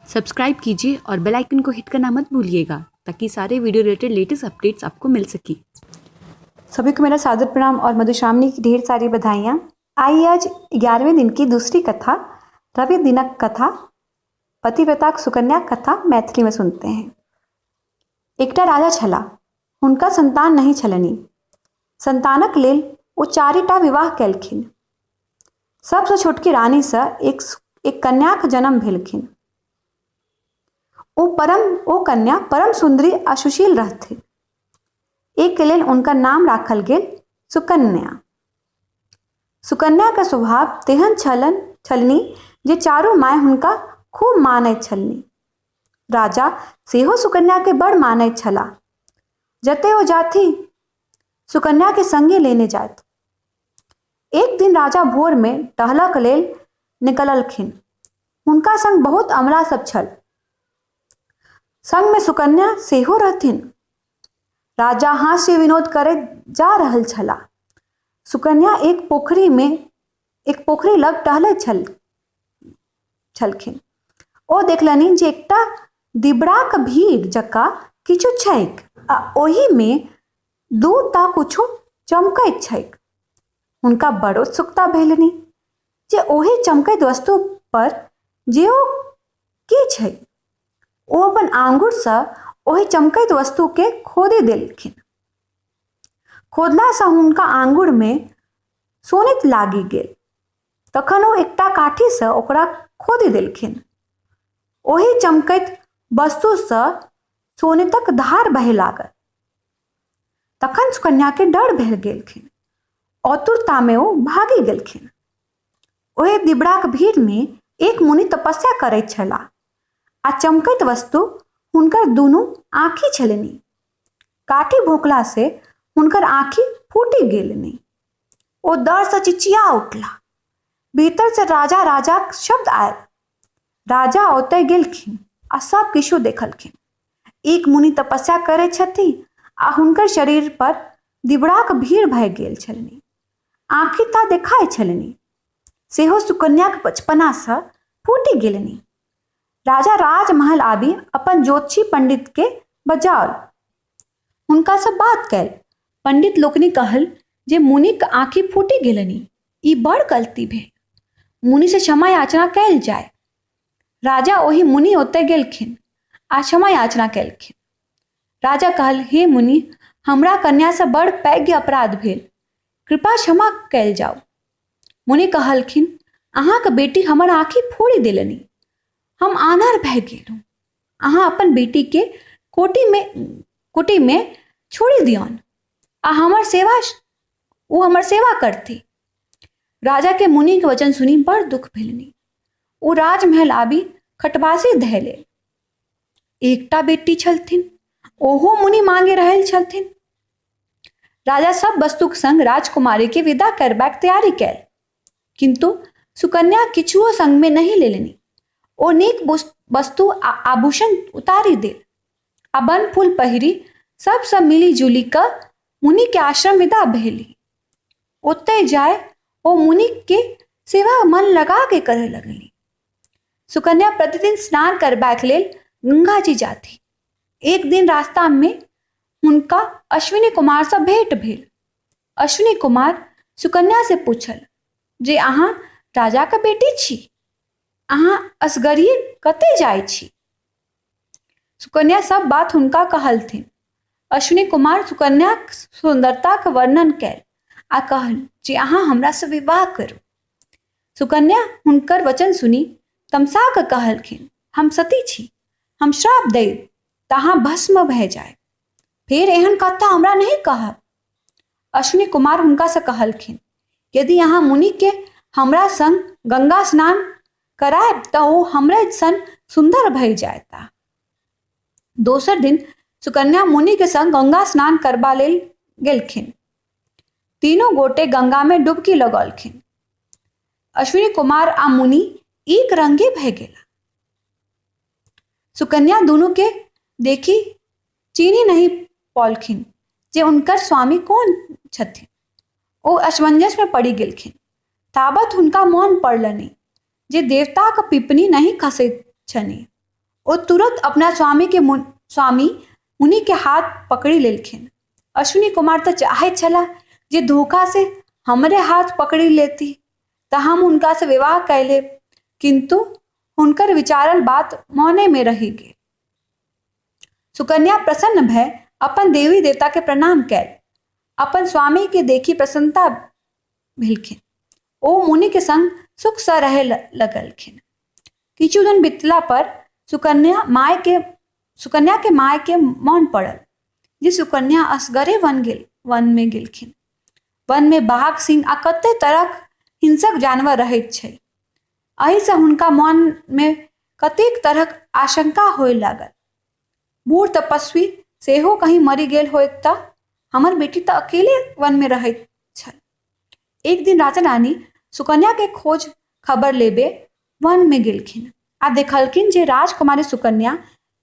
Subscribe कीजिए और बेल icon को हिट करना मत भूलिएगा ताकि सारे वीडियो रिलेटेड लेटेस्ट अपडेट्स आपको मिल सके। सभी को मेरा सादर प्रणाम और मधुश्रावणी की ढेर सारी बधाइयाँ। आइए आज 11वें दिन की दूसरी कथा, रवि दिनक कथा, पतिव्रता सुकन्या कथा मैथिली में सुनते हैं। एकटा राजा छला, हुनका संतान नहीं छलनि। संतानक लेल ओ चारिटा विवाह केलखिन। सबसँ छोटकी रानीसँ एक एक कन्याक जन्म भेलखिन। ओ कन्या परम सुन्दरी आ सुशील रहथिन। एहिके लेल हुनकर नाम राखल गेल सुकन्या। सुकन्याक स्वभाव तेहन छलनि जे चारू माय हुनका खूब मानैत छलनि। राजा सेहो सुकन्याके बड़ मानैत छलाह। जतय ओ जाथि, सुकन्याके संगे लेने जाथि। एक दिन राजा भोरमे टहलक लेल निकललखिन। हुनका संग बहुत अमला सब छल। संगमे सुकन्या सेहो रहथिन। राजा हास्य विनोद करैत जा रहल छलाह। सुकन्या एक पोखरि लग टहलैत छलखिन। ओ देखलनि जे एकटा दिबड़ाक भीड़ जकाँ किछु छैक आ ओहिमे दू टा किछु चमकैत छैक। हुनका बड़ उत्सुकता भेलनि जे ओहि चमकैत वस्तु पर जे ओ की छै। ओ अपन आंगुरसँ ओहि चमकैत वस्तुकेँ खोदि देलखिन। खोदलासँ हुनका आंगुरमे शोणित लागि गेल। तखन ओ एकटा काठीसँ ओकरा खोदि देलखिन। ओहि चमकैत वस्तुसँ शोणितक धार बहय लागल। तखन सुकन्याके डर भए गेलखिन। आतुरतामे ओ भागि गेलखिन। ओहि दिबड़ाक भीड़मे एक मुनि तपस्या करैत छलाह आ चमकैत वस्तु हुनकर दुनू आँखि छलनि। काठी भोंकलासँ हुनकर आँखि फूटि गेलनि। ओ डरसँ चिचिया उठला। भीतरसँ राजा राजाक शब्द आयल। राजा ओतय गेलखिन आ सब किछु देखलखिन। एक मुनि तपस्या करैत छथि आ हुनकर शरीर पर दिबड़ाक भीड़ भए गेल छलनि। आँखि ता देखाइ छलनि। सेहो सुकन्याक बचपनासँ फूटि गेलनि। राजा राजमहल आबि अपन ज्योतिषी पंडितके बजाओल। हुनकासँ बात कयल। पंडित लोकनि कहल जे मुनिक आँखि फूटि गेलनि। ई बड़ गलती भेल। मुनिसँ क्षमा याचना कयल जाय। राजा ओहि मुनि ओतय गेलखिन आ क्षमा याचना कयलखिन। राजा कहल, हे मुनि, हमरा कन्यासँ बड़ पैघ अपराध भेल। कृपा क्षमा कयल जाउ। मुनि कहलखिन, अहाँक बेटी हमर आँखि फोड़ि देलनि। हम आन्हर भए गेलहुँ। अहाँ अपन बेटीके कुटीमे छोड़ि दियौन आ ओ हमर सेवा करती। राजाके मुनिके वचन सुनि बड़ दुख भेलनि। ओ राजमहल आबि खटबासी धए लेल। एकटा बेटी छलथिन, ओहो मुनि मांगि रहल छलथिन। राजा सब वस्तुक संग राजकुमारीके विदा करबाक तैयारी कयल। किन्तु सुकन्या किछुओ संगमे नहि लेलनि। ओ नीक वस्तु आ आभूषण उतारि देल आ बनफूल पहिरि सबसँ मिलि-जुलि कऽ मुनिके आश्रम विदा भेली। ओतय जाय ओ मुनिके सेवा मन लगा के करय लगली। सुकन्या प्रतिदिन स्नान करबाक लेल गंगाजी जाथि। एक दिन रास्तामे हुनका अश्विनी कुमारसँ भेंट भेल। अश्विनी कुमार सुकन्यासँ पूछल जे अहाँ राजाक बेटी छी? अहाँ असगरिये कतय जाइ छी? सुकन्या सब बात हुनका कहलथिन। अश्विनी कुमार सुकन्याक सुन्दरताक वर्णन कयल आ कहल जे अहाँ हमरासँ विवाह करू। सुकन्या हुनकर वचन सुनि तमसा कऽ कहलखिन, हम सती छी। हम श्राप दैब तऽ अहाँ भस्म भए जायब। फेर एहन कथा हमरा नहि कहब। अश्विनी कुमार हुनकासँ कहलखिन, यदि अहाँ मुनिके हमरा संग गंगा स्नान करायब तऽ ओ हमरे सन सुन्दर भए जायता। दोसर दिन सुकन्या मुनिके संग गंगा स्नान करबा लेल गेलखिन। तीनू गोटे गंगामे डुबकी लगौलखिन। अश्विनी कुमार आ मुनि एक रंगे भए गेला। सुकन्या दुनूके देखि चीन्हि नहि पौलखिन जे हुनकर स्वामी कोन छथिन। ओ असमंजसमे पड़ि गेलखिन। ताबत हुनका मोन पड़लनि जे देवताक पिपनी नहि खसैत छनि। ओ तुरत अपना स्वामीके स्वामी मुनिके हाथ पकड़ि लेलखिन। अश्विनी कुमार तऽ चाहैत छलाह जे धोखासँ हमरे हाथ पकड़ि लेती तऽ हम हुनकासँ विवाह कय लेब, किन्तु हुनकर विचारल बात मौनेमे रहि गेल। सुकन्या प्रसन्न भए अपन देवी देवताके प्रणाम कयल। अपन स्वामीके देखि प्रसन्नता भेलखिन। ओ मुनिके संग सुखसँ रहय लगलखिन। किछु दिन बितला पर सुकन्याके मायके मोन पड़ल जे सुकन्या असगरे वनमे गेलखिन। वनमे बाघ, सिंह आ कतेक तरहक हिंसक जानवर रहैत छै। एहिसँ हुनका मोनमे कतेक तरहक आशंका होय लागल। बूढ़ तपस्वी सेहो कहीं मरि गेल होयत तऽ हमर बेटी तऽ अकेले वनमे रहैत छल। एक दिन राजा रानी सुकन्याके खोज खबर लेबे वनमे गेलखिन आ देखलखिन जे राजकुमारी सुकन्या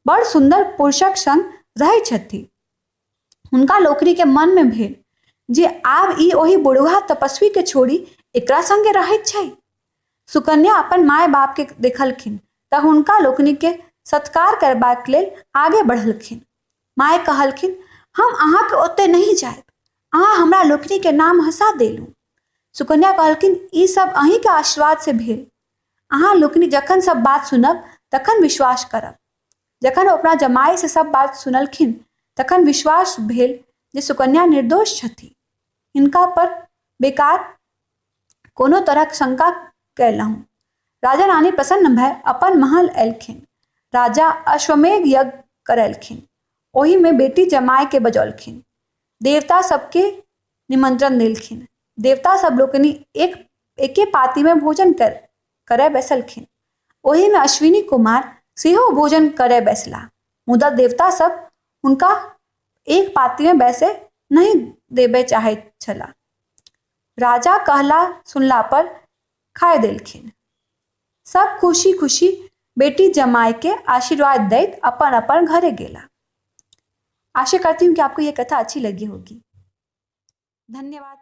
बड़ सुन्दर पुरुषक संग रहैत छथि। हुनका लोकनिके मनमे भेल जे आब ई ओहि बुढ़वा तपस्वीके छोड़ि एकरा संगे रहैत छै। सुकन्या अपन माय बापके देखलखिन तऽ हुनका लोकनिके सत्कार करबाक लेल आगे बढ़लखिन। माय कहलखिन, हम अहाँके ओतय नहि जायब, अहाँ हमरा लोकनिके नाम हँसा देलहुँ। सुकन्या कहलखिन, ई सब अहीँके आशीर्वादसँ भेल। अहाँ लोकनि जखन सब बात सुनब तखन विश्वास करब। जखन ओ अपना जमायसँ सब बात सुनलखिन तखन विश्वास भेल जे सुकन्या निर्दोष छथि। हिनका पर बेकार कोनो तरहक शंका कयलहुँ। राजा रानी प्रसन्न भए अपन महल अयलखिन। राजा अश्वमेघ यज्ञ करेलखिन। ओहिमे बेटी जमायके बजौलखिन। देवता सबके निमंत्रण देलखिन। देवता सब लोकनि एक एके पातीमे भोजन करय बैसलखिन। ओहिमे अश्विनी कुमार सेहो भोजन करय बैसलाह, मुदा देवता सब हुनका एक पातीमे बैसय नहि देबय चाहैत छलाह। राजा कहला सुनला पर खाय देलखिन। सब खुशी खुशी बेटी जमाय के आशीर्वाद दैत अपन अपन घरे गेला। आशा करती हूँ कि आपको ये कथा अच्छी लगी होगी। धन्यवाद।